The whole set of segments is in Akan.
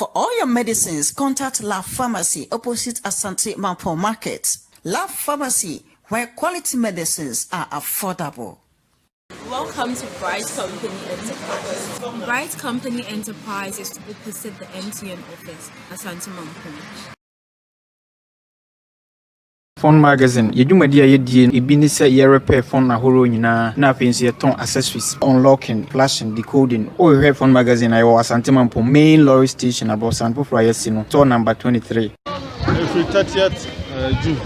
For all your medicines, contact La Pharmacy opposite Asante Mampong Market. La Pharmacy, where quality medicines are affordable. Welcome to Bright Company Enterprise. Bright Company Enterprise is opposite the MTN office, Asante Mampong. Phone Magazine, yɛ dwumadi a yɛdie ebi ne sɛ yɛrepair phone ahorow nyinaa, na afei nso yɛtɔn accessories, unlocking, flashing, decoding. Wohwehwɛ Phone Magazine a, yɛwɔ Asante Mampong main lorry station, abɔsan foforɔ a yɛasi no, store number 23. Ɛfiri 30th June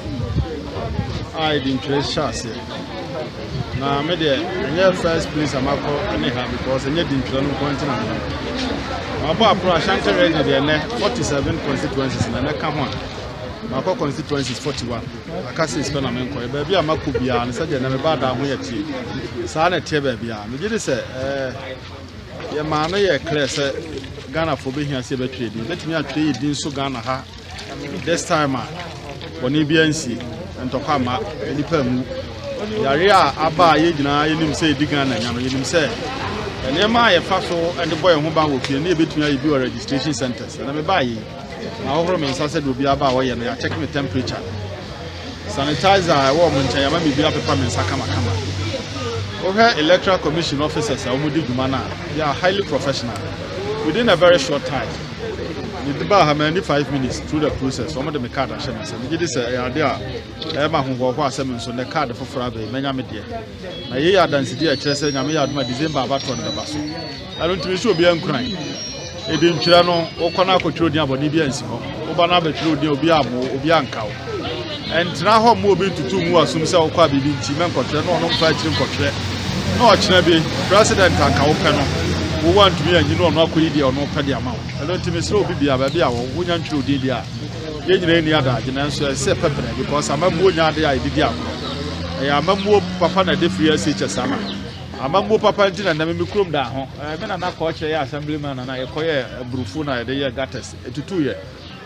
a yɛde ntwerɛ hyɛ aseɛ, na me deɛ, ɛnyɛ first place a makɔ ne ha, because ɛnyɛ di ntwerɛ no nko ntina no mabɔ aporo. Ashanti Region deɛ, ɛnɛ 47 constituencies na ɛnɛ ka ho a makɔ constituencies 41, aka six pɛ na menkɔ. Baabi a makɔ biara no, sɛdeɛ na meba da ho yɛ tie saa na ɛteɛ baabi a megye de sɛ yɛmaa no yɛ clear sɛ Ghanafoɔ bɛhia sɛ yɛbɛtwerɛ din, bɛtumi atwerɛ yɛ din so Ghana ha. This time a bɔne bi ansie, ntɔkwa ama nipa mu yare a aba a yɛn nyinaa yɛnim sɛ yɛdi Ghana nya no, yɛnim sɛ nneɛma a yɛfa so de bɔ yɛn ho ban wɔ fie ne yɛbɛtumi ayɛ bi wɔ registration centers. Ɛna mebaa yi, ahohoro me nsa sɛdeɛ obi aba a wɔyɛ no, yɛakyɛke me temperature, sanitizer a ɛwɔ ɔmo nkyɛn, yɛama me bi apepa me nsa kamakama. Wohwɛ Electoral Commission officers a wɔdi dwuma no a, they are highly professional. Within a very short time mede baa ha, mani 5 minutes through the process, wɔn de me card ahyɛ me nsa. Megye di sɛ ɛyɛ ade a ɛyɛ ma ahohoɔhoɔ a sɛ me nso ne card foforɔ abɛyi mɛnya me deɛ, na yei yɛ adansedi a ɛkyerɛ sɛ Nyame yɛ adom a, December abatoɔ no bɛba so. Ɛno ntumi sɛ obiara nkuran ɛdi ntwerɛ no, wokɔ no akɔtwerɛ odin, abɔne bi ansi hɔ, woba no abɛtwerɛ odin, obi ammo, obi anka wo. Ɛntena hɔ mma obi ntutu mu asum sɛ wokɔ a biribi nti mɛnkɔtwerɛ na ɔno mfa akyiri nkɔtwerɛ, na ɔkyena bi president anka wopɛ no, wowɔ antumi anyi na ɔno akɔyi deɛ ɔno pɛ de ama wo. Ɛno nti mesrɛ obi bia baabi a wɔ wonya ntwerɛ odin deɛ a, yɛn nyinaa ni adagye, nanso ɛsɛ pɛpɛrɛ, because amammuo nya ade a yɛdidi agorɔ. Ɛyɛ amammuo papa na ɛde free SHS ama. Amammuo papa nti na nnɛm me kurom da ho. Me nana kɔɔkyerɛ yɛ assemblyman, nana yɛkɔyɛ aburufo na yɛde yɛ gutters ɛtutu yɛ.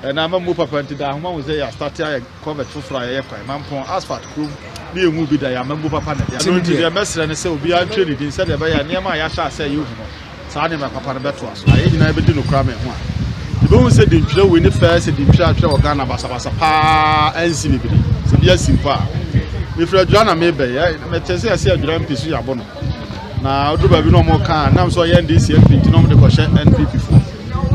Ɛna amammuo papa nti da ahoma ho sɛ yɛ astart ayɛ culvert foforɔ a yɛyɛ kwan Mampɔn asphalt kurom ne yɛhu bi da. Yɛ amammuo papa na ɛde. Ɛno nti deɛ mɛsrɛ ne sɛ obiara ntwerɛ ne din, sɛdeɛ ɛbɛyɛ a nneɛma a yɛahyɛ asɛ yɛhu no, saa nneɛma papa no bɛtoa so, na yɛn nyinaa bɛdi no kora me ho a yɛbɛhu sɛ dintwerɛ wei ne fɛɛ sɛ dintwerɛ atwerɛ wɔ Ghana basabasa paa ansi bebree. Sɛ bi asi mpo a, mefiri Adwira na mebɛ, mɛkyɛ sɛ yɛsɛ Adwira mpi so yɛabɔ no, na woduru baabi na ɔmo ka nam sɛ ɔyɛ NDC MP nti na ɔmo de kɔhyɛ NPP foɔ.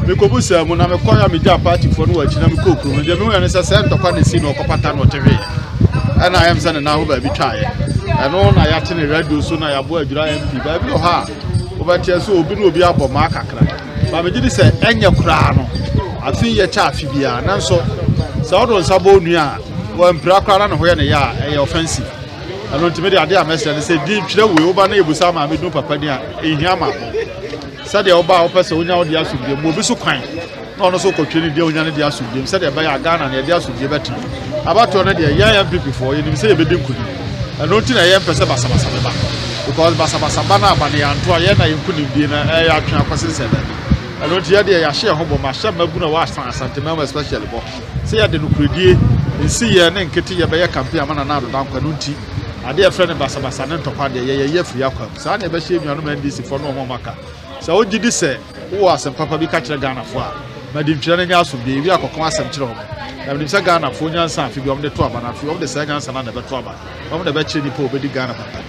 Mekɔbu saa mu na mekɔ a megya partyfoɔ no wɔ akyi na mekɔɔ kurom no deɛ, mehu ne sɛ sɛ ntɔkwa ne si na ɔkɔpata na ɔte hwee, ɛna ayɛm sɛ ne nan ho baabi twaeɛ. Ɛno na yɛate ne radio so na yɛaboa Adwira MP. Baabi wɔ hɔ a wobɛteɛ sɛ obi ne obi abɔ maa kakra ba, megye di sɛ ɛnyɛ koraa no afe yɛkyɛ afe biara, nanso sɛ wode nsa bɔ onua a wampira koraa na ne ho yɛ ne yɛ a, ɛyɛ offensive. Ɛno nti mede adeɛ a mɛsrɛ no sɛ din twerɛ wei, woba na yɛbusa maame dun papa din a, ɛhia ma ho sɛdeɛ woba a wopɛ sɛ wonya wode asomdwe mu, obi so kwan na ɔno nso kɔtwe ne deɛ wonya ne deɛ asomdwe mu, sɛdeɛ ɛbɛyɛ a Ghana ne yɛde asomdwe bɛtena. Abatoɔ no deɛ, yɛn NPP foɔ yɛnim sɛ yɛbɛdi nkonim. Ɛno nti na yɛn mpɛ sɛ basabasa bɛba, because basabasa ba no aba no yɛanto a, yɛn na yɛn nkonimdie no ɛyɛ atwe akɔsensɛn baabi. Ɛno nti yɛdeɛ yɛahyɛ yɛn ho bɔ, mahyɛ mmabu na wɔasa Asanteman mu especially bɔ sɛ yɛde nokoredie nsi yɛn ne nkete yɛbɛyɛ campaign ama Nana Addo Dankwa. No nti adeɛ yɛfrɛ no basabasa ne ntɔkwa deɛ, yɛyɛ yɛ afiri akwa mu saa na yɛbɛhyɛ nnuanom NDC foɔ ne wɔn a aka sɛ wogye di sɛ wowɔ asɛm papa bi ka kyerɛ Ghanafoɔ a, ma di ntwerɛ no nyɛ asomdwe ewi akɔkɔ asɛm kyerɛ wɔn. Na menim sɛ Ghanafoɔ nyansa, afe bi wɔn de to aba no, afe wɔn de saa nyansa no na ɛbɛto aba, wɔn na ɛbɛkyerɛ nipa a wɔbɛdi Ghana papa.